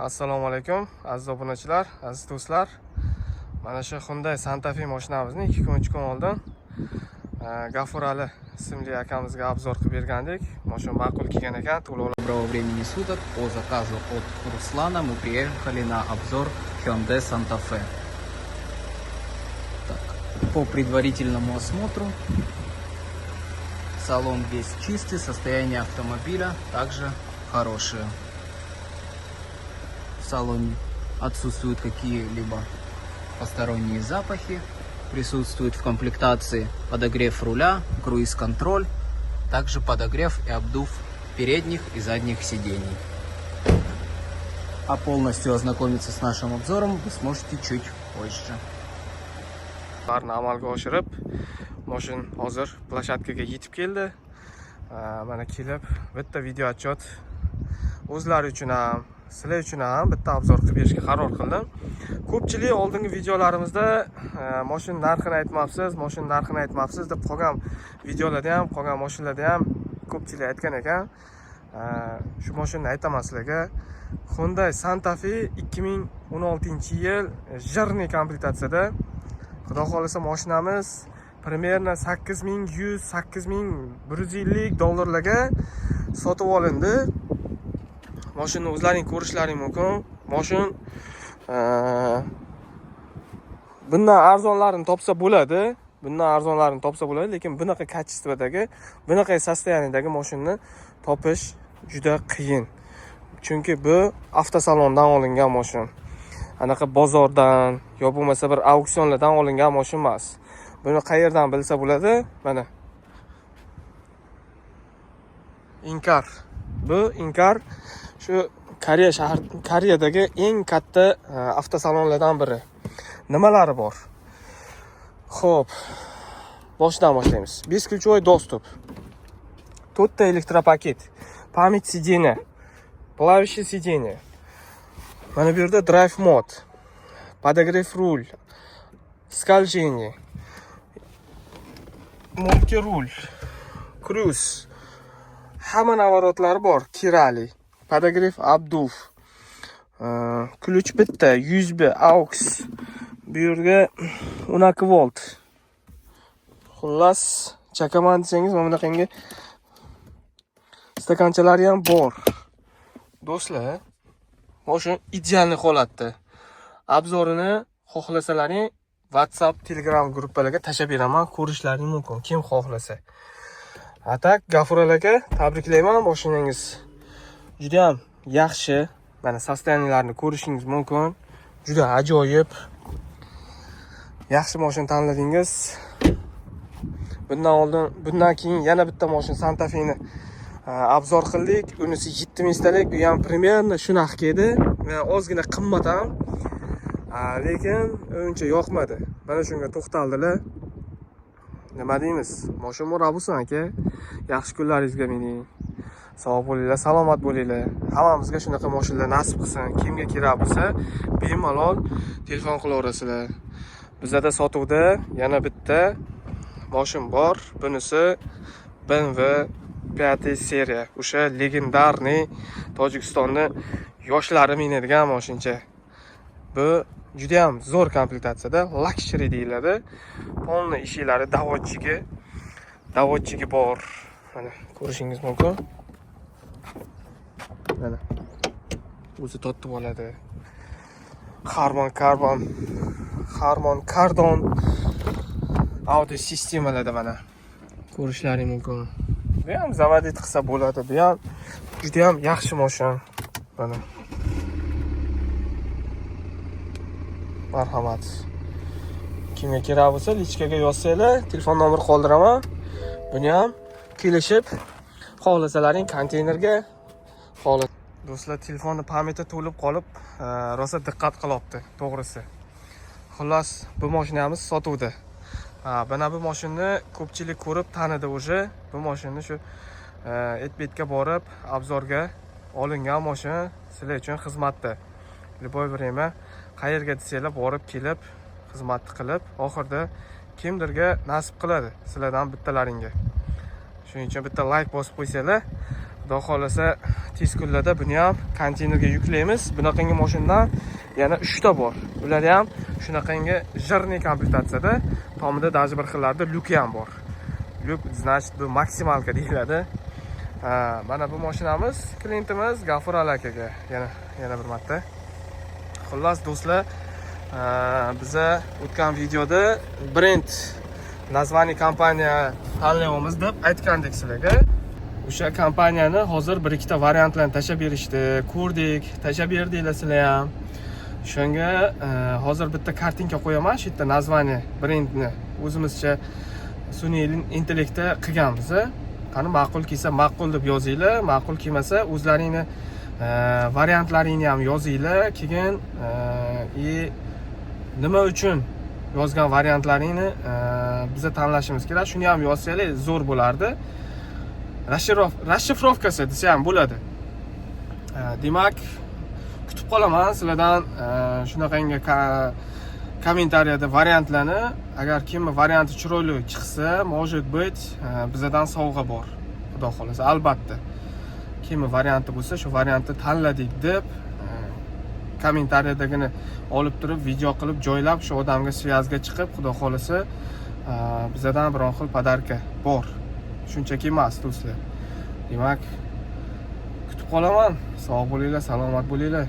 Assalomu alaykum, aziz obunachilar, aziz do'stlar. Mana shu Hyundai Santa Fe mashinamizni 2 kun, 3 kun oldin Gafur Ali ismli akamizga обзор qilib bergandik. Mashina ma'qul kelgan ekan, to'lov Доброго времени суток. По заказу от Руслана мы приехали на обзор Hyundai Santa Fe. Так, по предварительному осмотру салон весь чистый, состояние автомобиля также хорошее. В салоне отсутствуют какие-либо посторонние запахи. Присутствует в комплектации подогрев руля, круиз-контроль, также подогрев и обдув передних и задних сидений. А полностью ознакомиться с нашим обзором вы сможете чуть позже. Larni amalga oshirib, moshin hozir площадка ga yetib keldi. Mana kelib bitta video отчет o'zlari uchun ham, sizlar uchun ham bitta обзор qilib berishga qaror qildim. Ko'pchilik oldingi videolarimizda moshin narxini aytmabsiz, moshin narxini aytmabsiz deb qolgan videolarda ham, qolgan moshinlarda ham ko'pchilik aytgan ekan. Shu moshinni aytaman sizlarga. Hyundai Santa Fe 2016-yil, жирный komplektatsiyada. Xudo xohlasa, mashinamiz примерно 8100, 8150 dollarlarga sotib olindi. Mashinani o'zlaring ko'rishlaring mumkin. Moshin bundan arzonlarini topsa bo'ladi. Bundan arzonlarini topsa bo'ladi, lekin bunaqa качество dagi, bunaqa состояние dagi mashinani topish juda qiyin. Chunki bu avtosalondan olingan moshin. Anaqa bozordan yo bo'lmasa bir auksionlardan olingan moshin emas. Buni qayerdan bilsa bo'ladi? Mana. Inkar. Bu Inkar shu Koreya shahar, Koreyadagi eng katta avtosalonlardan biri. Nimalari bor? Xo'p, boshidan boshlaymiz. Бесключевой доступ. To'rtta электропакет. Память сиденья. Плавающее сиденье. Mana bu yerda drive mode. Подогрев руль. Скольжение. Мультируль. Круиз. Hamma наворот lari bor. Kirali. Подогрев, обдув. Ключ bitta, USB, AUX. Bu yerga 12 volt. Xullas, chakaman desangiz, mana bunaqangi stakanchalari ham bor. Do'stlar, mashina идеальный holatda. Обзор ini xohlasalaring WhatsApp, Telegram gruppalarga tashlab beraman, ko'rishlaring mumkin, kim xohlasa. А так, Gafur aka, tabriklayman, mashinangiz juda ham yaxshi. Mana состояние larni ko'rishingiz mumkin. Juda ajoyib. Yaxshi mashina tanladingiz. Bundan oldin, bundan keyin yana bitta mashina, Santa Fe'ni обзор qildik. Unisi 7 mingtalik, u ham примерно shu narxga edi. Ozgina qimmat ham. Lekin uncha yoqmadi. Mana shunga to'xtaldilar. Nima deymiz? Mashina murabbusan aka. Yaxshi kunlaringizga mining. Sog' bo'linglar, salomat bo'linglar. Hammamizga shunaqa mashinalar nasib qilsin. Kimga kerak bo'lsa, bemalol telefon qilaverasizlar. Bizada sotuvda yana bitta moshin bor. Bunisi BMW 5 seriya. O'sha легендарный Tojikistonni yoshlari minadigan moshincha. Bu juda ham zo'r komplektatsiyada, luxury deyiladi. Полный eshiklari доводчик i bor. Mana ko'rishingiz mumkin. Mana. O'zi tortib oladi. Harman Kardon, Harman Kardon audio sistemalarda mana ko'rishlaring mumkin. Bu ham заводить qilsa bo'ladi. Bu ham juda ham yaxshi mashina. Mana. Marhamat. Kimga kerak bo'lsa, личка ga yozsanglar, telefon nomeri qoldiraman. Buni ham kelishib, xohlasalaring konteynerga xohla. Do'stlar, telefonni память i to'lib qolib, rosa diqqat qilyapti, to'g'risi. Xullas, bu mashinamiz sotuvda. Ha, mana bu mashinani ko'pchilik ko'rib tanidi уже. Bu mashinani shu etbetga borib, обзор ga olingan mashina sizlar uchun xizmatda. Любой время qayerga desanglar borib kelib, xizmatni qilib, oxirida kimdirga nasib qiladi sizlardan bittalaringga. Shuning uchun bitta like bosib qo'ysanglar, Xudo Xudo xohlasa, tez kunlarda buni ham konteynerga yuklaymiz. Bunaqangi mashinadan yana 3 ta bor. Ular ham shunaqangi жирный komplektatsiyada, tomida даже bir xillarda lyuki ham bor. Lyuk, значит, bu максималка deyiladi. Ha, mana bu mashinamiz klientimiz Gafur Ali akaga yana bir marta. Xullas, do'stlar, biza o'tgan videoda brend, название kompaniya tanlayapmiz deb aytgandik sizlarga. O'sha kompaniyani hozir bir ikkita variantlarni tashlab berishdi, ko'rdik, tashlab berdinglar sizlar ham. O'shanga hozir bitta картинка qo'yaman shu yerda, название brendni o'zimizcha sun'iy intellektda qilganmiz. Qani, ma'qul kelsa, ma'qul deb yozinglar, ma'qul kelmasa, o'zlaringni variantlaringni ham yozinglar. Keyin и nima uchun yozgan variantlaringni biza tanlashimiz kerak, shuni ham yozsanglar, zo'r bo'lardi. Расшифровка si desa ham bo'ladi. Demak, kutib qolaman sizlardan shunaqangi kommentariyada variantlarni. Agar kimni varianti chiroyli chiqsa, может быть, bizadan sovg'a bor, xudo xohlasa. Albatta, kimni varianti bo'lsa, shu variantni tanladik deb kommentariyadagini olib turib, video qilib joylab, shu odamga связь ga chiqib, xudo xohlasa, bizadan biron xil подарка bor. Shunchaki emas, do'stlar. Demak, kutib qolaman. Sog' bo'linglar, salomat bo'linglar.